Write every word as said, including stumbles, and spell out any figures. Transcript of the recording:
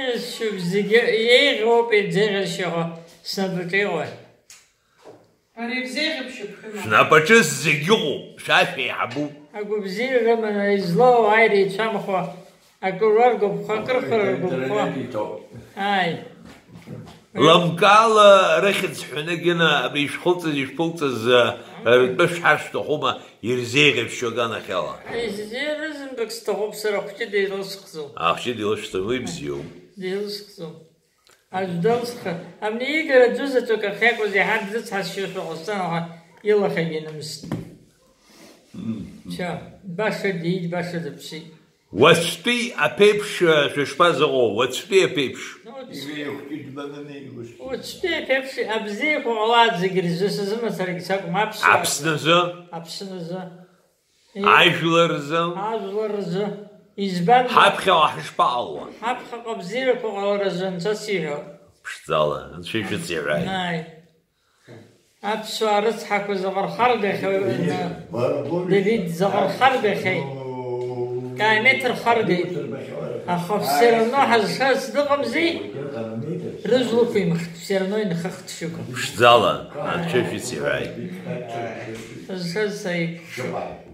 Шәыб зегьы еиӷьуп, ирзеиӷьасшьахо снапаҿы иҟои? Ара ирзеиӷьыбшьап шәымаҳә. Шәнапаҿы зегь ыҟоуп, шәа шәеиҳабуп. Агәабзиара рыманы излоу ауаа иреицәамхо, акы раргәаԥхо, акрыфара ргәаԥхо. Ааи. Лымкаала рыхьӡ ҳәаны Гьына абри ишәхылҵыз, ишәԥылҵыз, э, ртәы шәҳәар шәҭахума, ирзеиӷьыбшьо аганахьала? Изеиӷьызымтәык сҭахуп сара, ахәҷы деилысхӡом. Ахәҷы деилышәҵом, уи бзиоуп. Деилысхӡом. Аӡә далсхыр, абни игара аӡәы заҵәык ахьакәыз иаҳа дзыцҳасшьошәа ҟасҵан, аха илахьагьы нымст. Ча, баша диит, баша дыԥсит. Уаҵәтәи аԥеиԥш, э, шәышԥазыҟоу, уаҵәтәи аԥеиԥш? Уаҵәтәи аԥеиԥш абзиақәа ҟалааит зегь рзы, сызымацарагьы сакәым, аԥсуаа. Аԥсназы? Аԥсназы. Ажәлар рзы? Ажәлар рзы. Избан? Ҳаԥхьаҟа ҳашԥаҟалуа? Ҳаԥхьаҟа абзиарақәа ҟаларазы анцәа сиҳәо. Ԥшӡала, анцәа ишәыциҳәааит. Ааи. Аԥсуаа рыцҳақәа заҟа рхаргахьоу, Давид, заҟа рхаргахьеи? Каамеҭ рхаргеит. Аха все равно ҳазшаз дыҟамзи? Рыжәла ықәимхт, все равно инхыхт шәыгәы. Ԥшӡала, анцәа шәыциҳәааит. Ҳазшаз саиқәшәоит.